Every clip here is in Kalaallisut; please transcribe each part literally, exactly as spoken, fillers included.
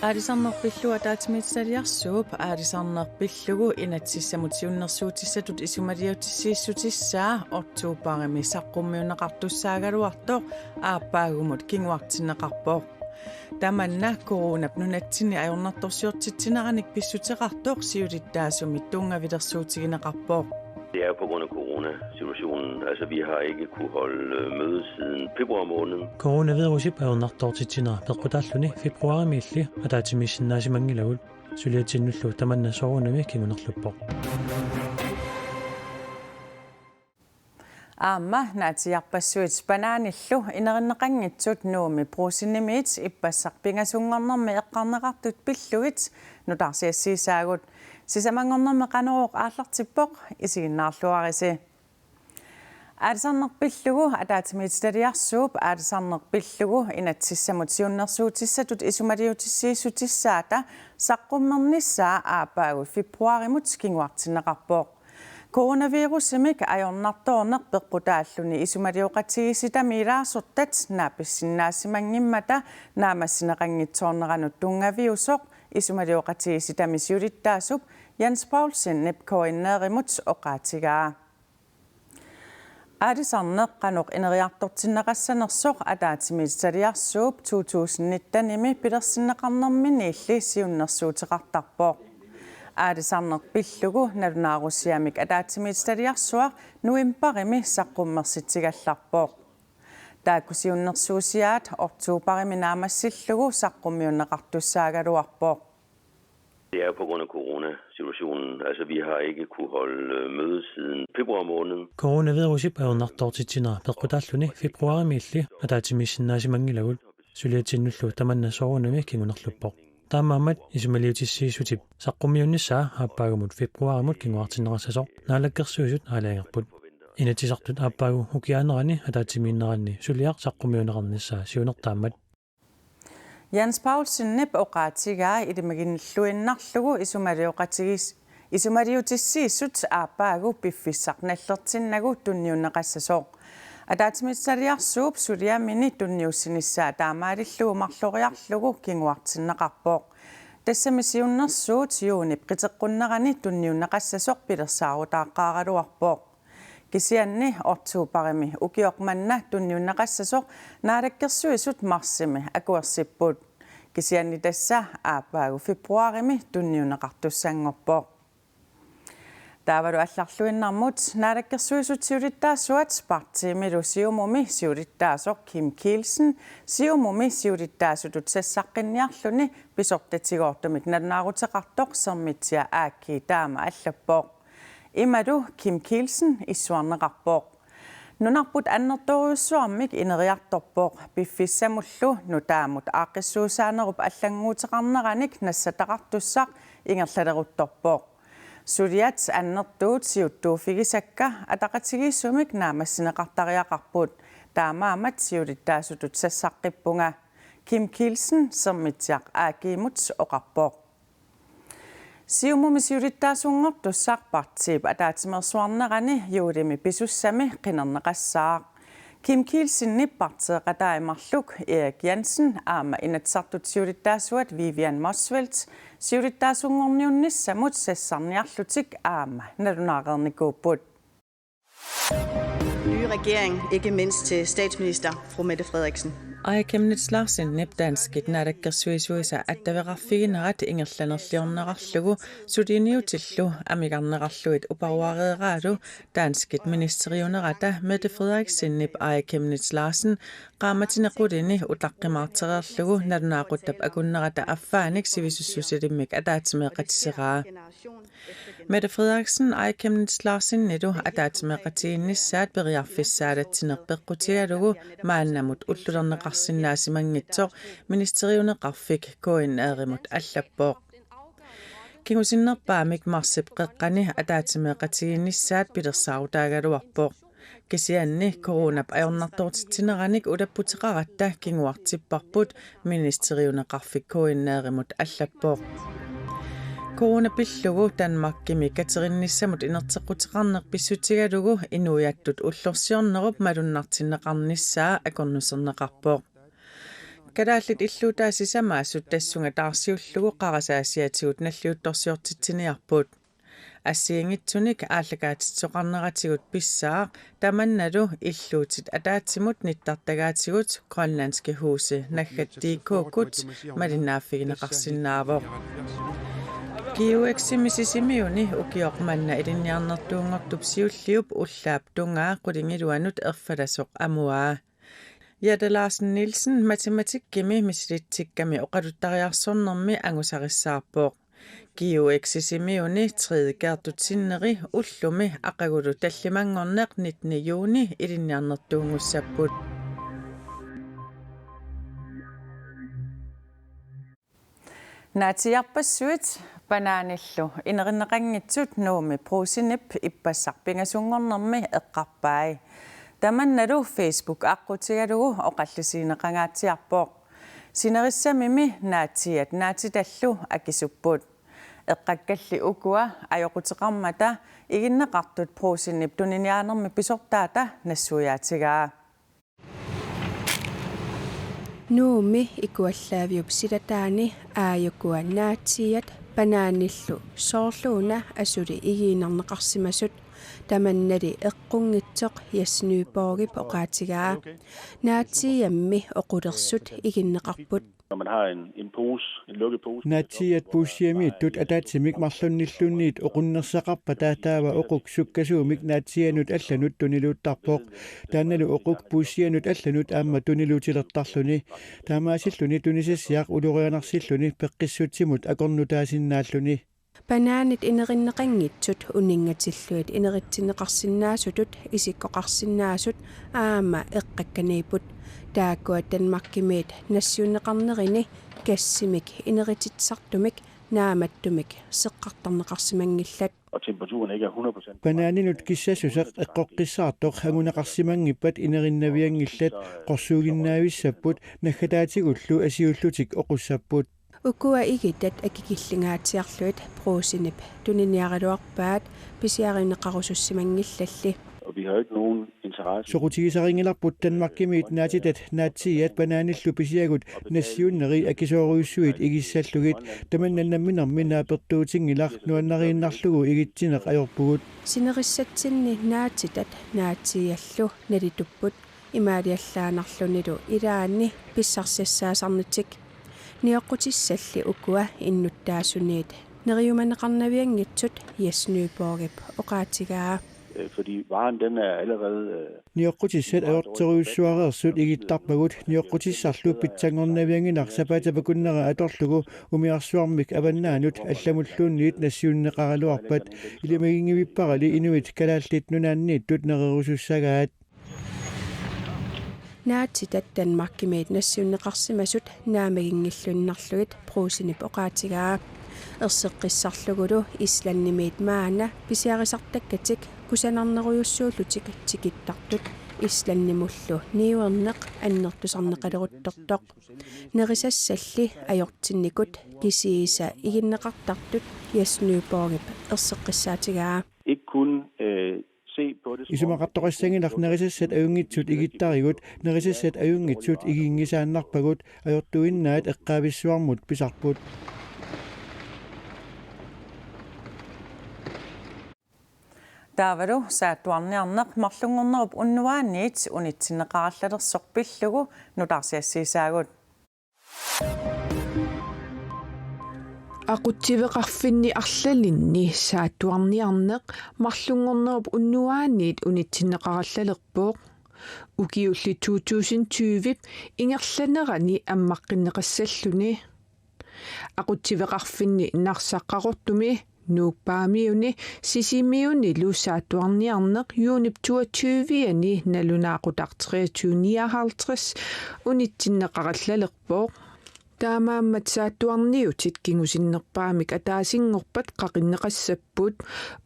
Aalisarneq pillugu ataatsimiititaliarsuup aalisarneq pillugu inatsisissamut siunnersuutissatut isumaliutissiissutissaa oktobarimi saqqummiunneqartussaagaluartoq aappaagumut kinguartinneqarpoq. Tamanna coronap nunatsinni ajornartorsiortitsineranik pissuteqartoq siulittaasumit tunngavilersuutigineqarpoq. Det er på grund af coronasituationen. Altså, vi har ikke kunne holde møde siden februar måned. Coronavirusip ajornartortitsinera peqqutaalluni februarimiilli ataatsimiissinnaasimanngilagut, suliatsinnullu tamanna soorunami kingunerluppoq. Aamma naatsiiarpassuit banaanillu inerinneqanngitsut Nuummi Brugsenimiit ippassaq pingasunngornermi eqqarneqartut pillugit nutaarsiassiissaagut. Sisamanngornermi Qanorooq aallartippoq, isiginnaarluarisi. Aalisarneq pillugu ataatsimiititaliarsuup aalisarneq pillugu inatsisissamut siunnersuutissatut isumaliutissiissutissaata saqqummernissaa aappaagu februarimut kinguartinneqarpoq. Coronavirusimik ajornartoorneq peqqutaalluni isumalioqatigiissitami ilaasortat naapissinnaasimanngimmata naammassineqanngitsoorneranut tunngaviusoq isumalioqatigiissitami siulittaasup Jens Poulsenip K N R-imut oqaatigaa. Aalisarneq qanoq ineriartortinneqassanersoq ataatsimiititaliarsuup to tusind nitten-imi pilersinneqarnerminiilli siunnersuuteqartarpoq. Aalisarneq pillugu nalunaarusiamik ataatsimiititaliarsuaq novembarimi saqqummersitsigallarpoq. Taakku siunnersuusiaat oktobarimi naammassillugu saqqummiunneqartussaagaluarpoq. Det er på grund af coronasituationen. Altså, vi har ikke kunne holde møde siden februar måned. Coronavirusip ajornartortitsinera peqqutaalluni februarimiilli ataatsimiissinnaasimanngilagut, suliatsinnullu tamanna soorunami kingunerluppoq. Taamaammat isumaliutissiissutip saqqummiunnissaa aappaagumut februarimut kinguartinneqassasoq Naalakkersuisut aalajangerput. Inatsisartut aappaagu ukiaanerani ataatsimiinneranni suliaq saqqummiunneqarnissaa siunertaammat. Jens Poulsenip oqaatigaa ilimaginilluinnarlugu isumalioqatigiis-, isumaliutissiissut aappaagu piffissaq nallertinnagu tunniunneqassasoq. Ataatsimiititaliarsuup suliamini tunniussinissaa taamaalillugu marloriarlugu kinguartinneqarpoq. Tassami siunnersuut juunip qiteqqunnerani tunniunneqassasoq pilersaarutaaqqaaraluarpoq. Kisianni oktobarimi ukioq manna tunniunneqassasoq Naalakkersuisut marsimi akuersipput. Kisianni tassa aappaagu februarimi tunniunneqartussanngorpoq. Taavalu allarluinnarmut Naalakkersuisut siulittaasuat partiimilu Siumumi siulittaasoq Kim Kielsen Siumumi siulittaasutut sassaqqinniarluni pisortatigoortumik nalunaaruteqartoq Sermitsiaq A G taama allappoq. Imalu Kim Kielsen issuarneqarpoq: Nunarput annertoorujussuarmik ineriartorpoq, piffissamullu nutaamut aaqqissuussaanerup allannguuteqarneranik nassataqartussaq ingerlaleruttorpoq. Suliat annertuut siuttuuffigisakka ataqatigiissumik naammassineqartariaqarput, taamaammat siulittaasutut sassaqqippunga, Kim Kielsen Sermitsiaq A G-mut oqarpoq. Siumumi siulittaasunngortussaq partiip ataatsimeersuarnerani juulimi pisussami qinerneqassaaq. Kim Kielsenip partiiqatai marluk Erik Jensen aamma Inatsisartut siulittaasuat Vivian Motzfeldt siulittaasunngorniunnissamut sassarniarlutik aamma nalunaareernikuupput. Nye regering, ikke mindst til statsminister fru Mette Frederiksen. Aaja Chemnitz Larsenip danskit naalakkersuisuisa attaveqarfiginerat ingerlanerliornerarlugu suliniutillu amigarnerarlugit uparuareeraalu danskit ministeriunerata Mette Frederiksenip Aaja Chemnitz Larsen qaammatini qulini utaqqimaartereerlugu nalunaaquttap akunnerata affaanik sivisussusilimmik ataatsimeeqatiseraa. Mette Frederiksen Aaja Chemnitz Larsenilu ataatsimeeqatigiinnissaat periarfissaalatsineq peqqutigalugu maannamut ullulerneqarsinnaasimanngitsoq ministeriuneqarfik K N R-imut allappoq. Kingusinnerpaamik marsip qeqqani ataatsimeeqatigiinnissaat pilersaarutaagaluarpoq. Kisianni coronap ajornartortitsineranik ulapputeqaratta kinguartipparput, ministeriuneqarfik K N R-imut allappoq. Corona pillugu Danmarkimi katerinnissamut inerteqquteqarneq pissutigalugu inuiattut ullorsiornerup malunnartinneqarnissaa akornuserneqarpoq. Kalaallit illuutaa sisamaasut tassunga taarsiullugu qarasaasiatigut nalliuttorsiortitsiniarput. Assigiinngitsunik aallakaatitsisoqarneratigut pissaaq tamannalu illuutit ataatsimut nittartagaatigut Grønlandske Huse naggat D K-kkut malinnaaffigineqarsinnaavoq. G U X-imi Sisimiuni ukioq manna ilinniarnertuunngortup siulliup ullaap tungaa qulingiluanut erfalasoq amuaa. Jette Larsen Nielsen matematikkimi misilitsikkami oqaluttariarsornermi angusarissaarpoq. G U X-i Sisimiuni tredje G-rtut sinneri ullumi aqagulu tallimanngorneq nittende juni ilinniarnertuunngussapput. Naatsiiarpassuit banaanillu inerinneqanngitsut Nuummi Brugsenip ippassaq pingasunngornermi eqqarpai. Tamannalu Facebook aqqutigalugu oqallisigineqangaatsiarpoq. Sinerissamimi naatsiiat naatitallu akisupput. Eqqakkalli ukua ajoquteqarmata iginneqartut Brugsenip tuniniaanermi pisortaata nassuiaatigaa. Nuummi ikuallaaviup silataani aajukua naatsiiat banaanillu soorluuna asuli igiinnarneqarsimasut tamannali eqqunngitsoq Jes Nyborgip oqaatigaa. Naatsiiammi oqulersut iginneqarput. Når man har en, en pose, en lukket pose. Naatsiiat puussiamiittut ataatsimik marlunnilluunniit oqunnersaqarpata taava oquk sukkasuumik naatsiianut allanut tuniluuttarpoq. Taannalu oquk puussianut allanut aamma tuniluutilertarluni. Taamaasilluni tunisassiaq ulorianarsilluni peqqissutsimut akornutaasinnaalluni. Banaanit inerinneqanngitsut uninngatillugit ineritsinneqarsinnaasutut isikkoqarsinnaasut aamma eqqakkaniipput. Taakkua Danmarkimiit nassiunneqarnerini gassimik inerititsisartumik naammattumik seqqartarneqarsimanngillat. Og temperaturen ikke er hundrede procent. Banaaninut kissassuseq eqqoqqissaartoq anguneqarsimanngippat inerinnavianngillat, qorsuuginnavissapput, naggataatigullu asiullutik oqussapput. Ukua igitat akikillingaatsiarlugit Brugsenip tuniniaraluarpaat pisiarineqarusussimanngillalli. Og vi har jo ikke nogen interesse. Soqutigisarinngilarput Danmarkimiit naatitat naatsiiat banaanillu pisiagut nassiunneri akisoorujussuit igissallugit. Tamanna namminermi naapertuutinngilaq, nuannariinnarlugu igitsineq ajorpugut. Sinerissatsinni naatitat naatsiiallu nalitupput imaaliallaannarlunilu ilaanni pissarsissaasarnertik. Nioqqutissalli ukua innuttaasuniit neriumaneqarnavianngitsut Jes Nyborgip oqaatigaa. Øh, fordi varen, den er allerede, øh, Nioqqutissat ajortorujussuareersut igittarpagut, nioqqutissarlu pitsanngornavianngilaq sapaatip akunnera atorlugu umiarsuarmik avannaanut allamulluunniit nassiunneqaraluarpat. Ilimaginngivipparali inuit Kalaallit Nunaanniittut nererusussagaat. Naatitat Danmarkimiit nassiunneqarsimasut naammaginngilluinnarlugit Brugsenip oqaatigaa. Erseqqissarlugulu Islandimiit maanna pisiarisartakkatik kusanarnerujussuullutik tikittartut Islandimullu niuerneq annertusarneqaleruttortoq. Nerisassalli ajortinnikut kisiisa iginneqartartut Jes Nyborgip erseqqissaatigaa. Ikke kun, øh, se på det, som om Isumaqartoqassanngilaq nerisassat ajunngitsut igittarigut, nerisassat ajunngitsut iginngisaannarpagut, ajortuinnaat eqqaavissuarmut pisarput. Taavalu saattuarniarneq marlunngornerup unnuaaniit unitsinneqarallalersoq pillugu nutaarsiassiisaagut. Aqutsiveqarfinni arlalinni saattuarniarneq marlunngornerup unnuaaniit unitsinneqarallalerpoq. Ukiulli to tusind tyve ingerlanerani ammaqqinneqassalluni. Aqutsiveqarfinni Narsaq Qaqortumi, Nuup Paamiuni Sisimiunilu saattuarniarneq juunip toogtyve-ani nalunaaqutaq treogtyve nioghalvtreds unitsinneqarallalerpoq. Taamaammat saattuarniutit kingusinnerpaamik ataasinngorpat qaqinneqassapput,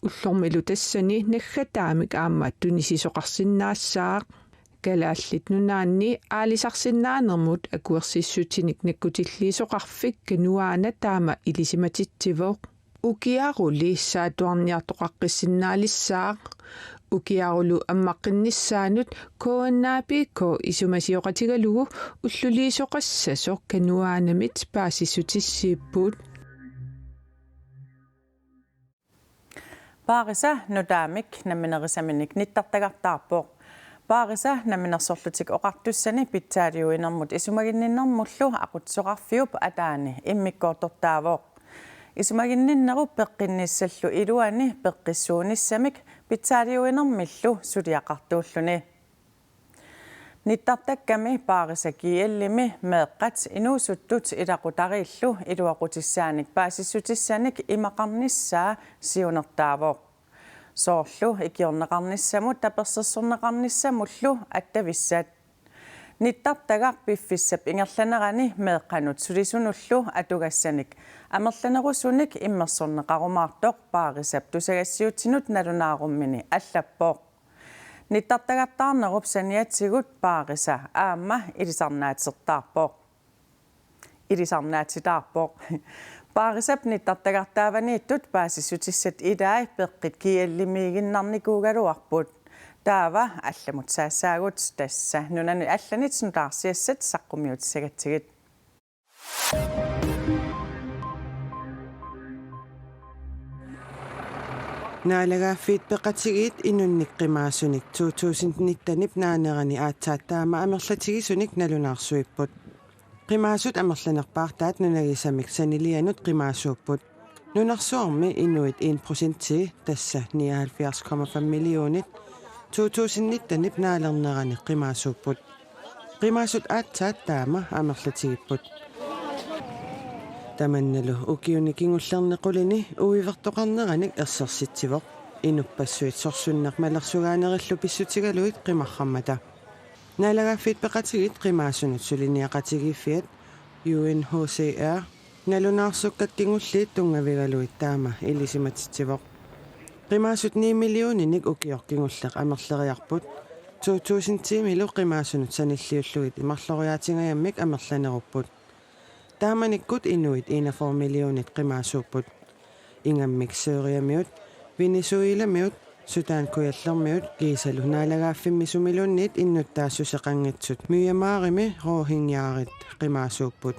ullormilu tassani naggataamik aamma tunisisoqarsinnaassaaq. Kalaallit Nunaanni aalisarsinnaanermut akuersissutinik nakkutilliisoqarfik Kanuaana taama ilisimatitsivoq. Ukiaruli saattuarniartoqaqqissinnaalissaaq. Ukiarulu ammaqqinnissaanut K N A B K isumasioqatigalugu ulluliisoqassasoq Kanuaanamit paasissutissiipput. Paarisa nutaamik namminerisaminik nittartagartaarpoq. Paarisa Namminersorlutik Oqartussani pitsaaliuinermut isumaginninnermullu aqutsisoqarfiup ataani immikkoortortaavoq. Isumaginninnerup peqqinnissallu iluani peqqissuunissamik pitsaaliuinermillu suliaqartuulluni. Nittartakkami Paarisa G L-imi meeqqat inuusuttut ilaqutariillu iluaqutissaanik paasissutissanik imaqarnissaa siunertaavoq. Soorlu ikiorneqarnissamut tapersersorneqarnissamullu attavissat. Nittartagaq piffissap ingerlanerani meeqqanut sulisunullu atugassanik amerlanerusunik immersorneqarumaartoq Paarisap tusagassiutinut nalunaarummini allappoq. Nittartagartaarnerup saniatigut Paarisa aamma ilisarnaatertaarpoq. Ilisarnaatitaarpoq. Paarisap nittartagartaavaniittut paasissutissat ilaat peqqit G L-imiiginnarnikuugaluarput. Taava allamut saassaagut, tassa nunanit allanit nutaarsiassat saqqummiutissagatsigit. Naalagaaffiit Peqatigiit inunnik qimaasunik to tusind nittenip naanerani aatsaat taama amerlatigisunik nalunaarsuipput. Qimaasut amerlanerpaartaat nunagisamik sanilianut qimaasuupput. Nunarsuarmi inuit en procenti, tassa nioghalvfjerds komma fem millionit, to tusind nittenip naalernerani qimaasuupput. Qimaasut aatsaat taama amerlatigipput. Tamannalu ukiuni kingullerni qulini uivertoqarneranik ersersitsivoq. Inuppassuit sorsunneq malersugaanerillu pissutigalugit qimarrammata. Naalagaaffiit Peqatigiit qimaasunut suliniaqatigiiffiat U N H C R nalunaarsukkat kingulliit tunngavigalugit taama ilisimatitsivoq. Qimaasut ni millioninik ukioq kingulleq amerleriarput. To tusind ti-milu qimaasunut sanilliullugit marloriaatingajammik amerlanerupput. Taamanikkut inuit enogfyrre millionit qimaasuupput. Ingammik Syriamiut, Venezuelamiut, Sudan Kujallermiut kiisalu naalagaaffimmi sumiluunniit innuttaassuseqanngitsut Myanmarimi rohingyaarit qimaasuupput.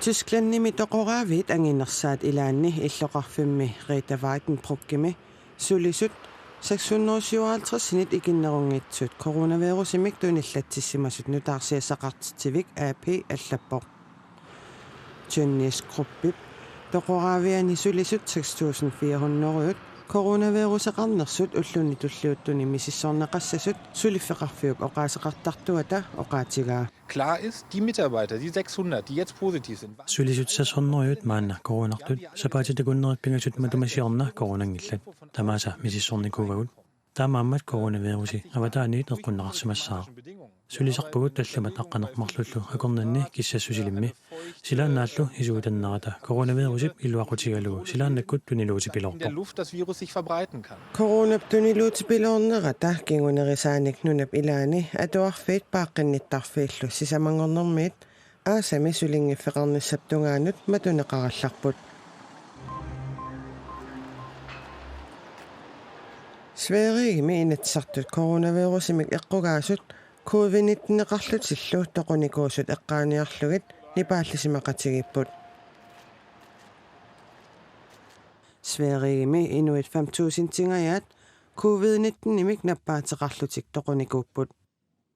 Tysklandimi toqoraaviit anginersaat ilaanni illoqarfimmi Rheda-Wiedenbrückimi sulisut seks hundrede syvoghalvtreds-init ikinnerunngitsut coronavirusimik tunillatsissimasut nutaarsiassaqartitsivik A P allappoq. Tønnes Gruppep toqoraaviani sulisut seks tusind fire hundrede coronaviruseqarnersut ulluni tulliuttuni misissorneqassasut suliffeqarfiup oqaaseqartartuata oqaatigaa. Klar ist, die Mitarbeiter, die sechshundert, die jetzt positiv sind, was Sulisut seks hundrede maanna coronartut, sapaatip akunnerit pingasut matuma siorna coronanngillat. Tamaasa misissornikuuvagut. Taamaammat coronavirusi avataaniit eqqunneqarsimassaaq. Sulisarpugut tallimat aqqaneq-marlullu akornanni kissassusilimmi. Silaannaallu isuutannerata coronavirusip iluaqutigalugu silaannakkut tuniluutipiloortoq. In der Luft das Virus sich verbreiten kann. Coronap tuniluutipiloornerata kingunerisaanik nunap ilaani atuarfiit paaqqinnittarfiillu sisamanngornermiit aasami sulinngiffeqarnissap tungaanut matuneqarallarput. Sverigemi Inatsisartut coronavirusimik eqqugaasut covid nitten-eqarlutillu toqunikuusut eqqaaniarlugit nipaallisimaqatigiipput. Sverigemi inuit fem tusind-ingajaat covid nitten-imik nappaateqarlutik toqunikuupput.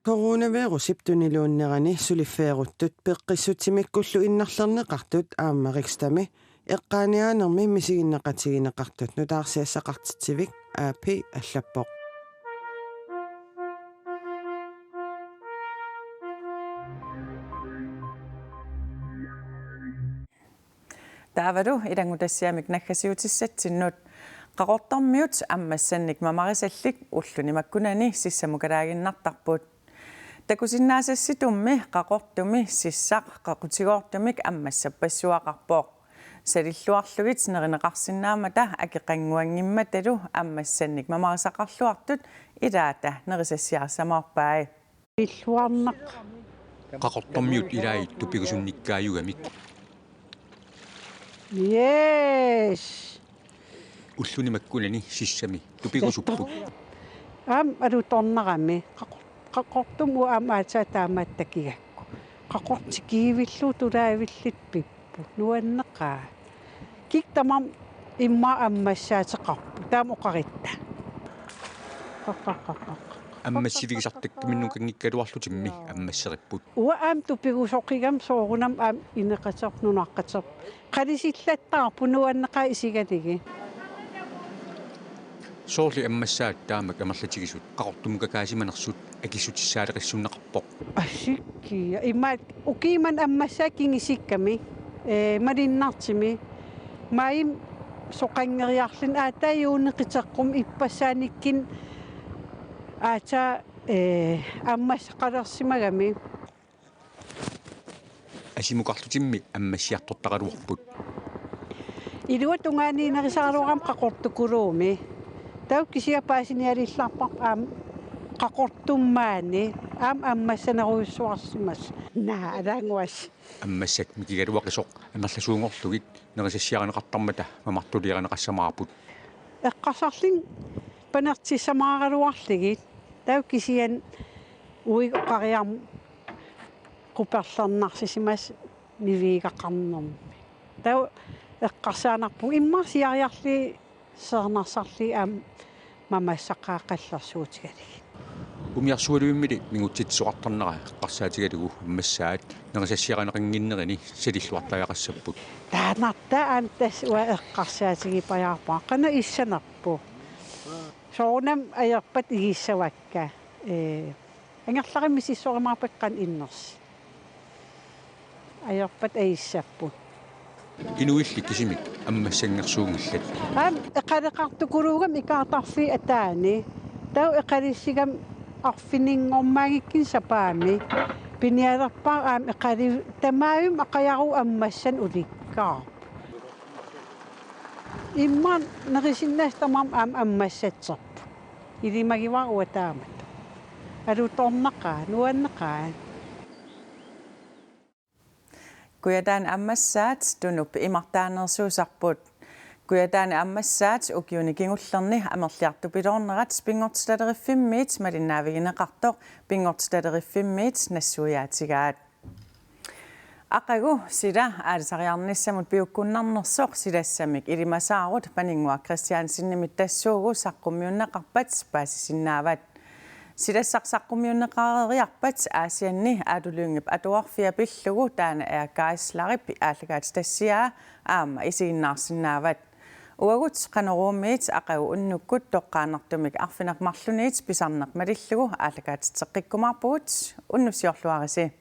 Coronavirusip tuniluunnerani suliffeeruttut peqqissutimikkullu innarlerneqartut aamma Riksdagimi eqqaaniaanermi misiginneqatigineqartut nutaarsiassaqartitsivik A P allappoq. Taavalu ilanngutassiamik naggasiutissatsinnut. Qaqortormiut ammassannik mamarisallit ulluni makkunani sissamukalaaginnartarput. Takusinnaasassitummi Qaqortumi sissaq qaqutigoortumik ammassappassuaqarpoq. Salilluarlugit nerineqarsinnaammata akeqannguanngimmatalu ammassannik mamarisaqarluartut ilaata nerisassiarisamaarpai. Pilluarnaq. Qaqortormiut ilaat tupigusunnikkaajugamik. Yes. Ulluni makkunani sissami tupigusupput. Aamma alutornarami qaqor-, Qaqortumut aamma aatsaat taamaattakigakku. Qaqortikivillu tulaavillit pipput. Nuanneqaaq. Kikkut tamarmik immaqa ammassaateqarput. Taama oqaritta. Ammassivigisartakkaminnukanngikkaluarlutimmi ammasseripput. Uanga aamma tupigusoqigama soorunami aamma ineqateerpoq nunaqqateerpoq. Qalisillattaarpoq nuanneqaaq isigalugit. Soorlu ammassaat taamak amerlatigisut Qaqortumukakaasimanersut akissutissaaleqissunneqarpoq. Asikkia. Imaat ukiumut ammassaat kingusissagamik, ee, malunnartumik. Maajimi soqanngeriarluni aatsaat juunip qiteqqummi ippassaanikkut aatsaat, ee, ammassaqalersimagami. Asimukarlutimmi ammassiartortaraluarput. Iluatungaani inerisaraluarama Qaqortukuluumi. Taava kisianni paasinialerparput aamma Qaqortumi maani aamma ammassanerujussuarsimasoq. Naa, alaannguassi. Ammassak mikigaluaqisoq amerlasuunngorlugit nerisassiarineqartarmata mamartuliarineqassamaarput. Eqqarsarlunga panertussamaaraluarlugit. Taava kisianni uiga oqariarmat quperlernarsisimasoq niviugaqarnermi. Taava eqqarsaannarpunga immaqa siariarlugit seernarsarlugit aamma mamassaqaqqallersuutigalugit. Umiarsualuimmili mingutsitsisoqartarnera eqqarsaatigalugu ammassaat nerisassiarineqannginnerini salilluartariaqassapput. Taannartaa aamma tassa uanga eqqarsaatigipajaarpara qanoq issanerpoq. Soorunami ajorpata igissavakka. Ee, angerlarummi misissorumaarpakka qanoq innersoq. Ajorpata ajussapput. Inuilli kisimik ammassanngersuunngillat. Aamma eqaleqartukuluugami ikaartarfiit ataani. Taava eqalussigami arfininngormaanngikkunik sapaammi. Pinialerpara aamma eqalu-, tamarmik aqajaruit ammassanik ulikkaarput. Immaqa nerisinnaasut tamarmik aamma ammassatserput. Ilimagivara uanga taamatut. Alutornaqaaq, nuanneqaaq. Kujataani ammassaat Tunup imartaaneersuusarput. Kujataani ammassaat ukiuni kingullerni amerliartupiloornerat Pinngortitaleriffimmiit malinnaavigineqartoq Pinngortitaleriffimmiit nassuiaatigaat. Aqagu sila aalisariarnissamut piukkunnarnersoq silassamik ilimasaarut Paninnguaq Christiansenimit tassuugu saqqummiunneqarpat paasisinnaavat. Silassaq saqqummiunneqareeriarpat Aasianni Aatu Lyngep atuarfia pillugu taanna Air Geislerip aallakaatitassiaa aamma isiginnaarsinnaavat. Uagut Qanoruumiit aqagu unnukkut toqqaannartumik arfineq-marlunniit pisarneq malillugu aallakaatitseqqikkumaarpugut, unnussiorluarisi.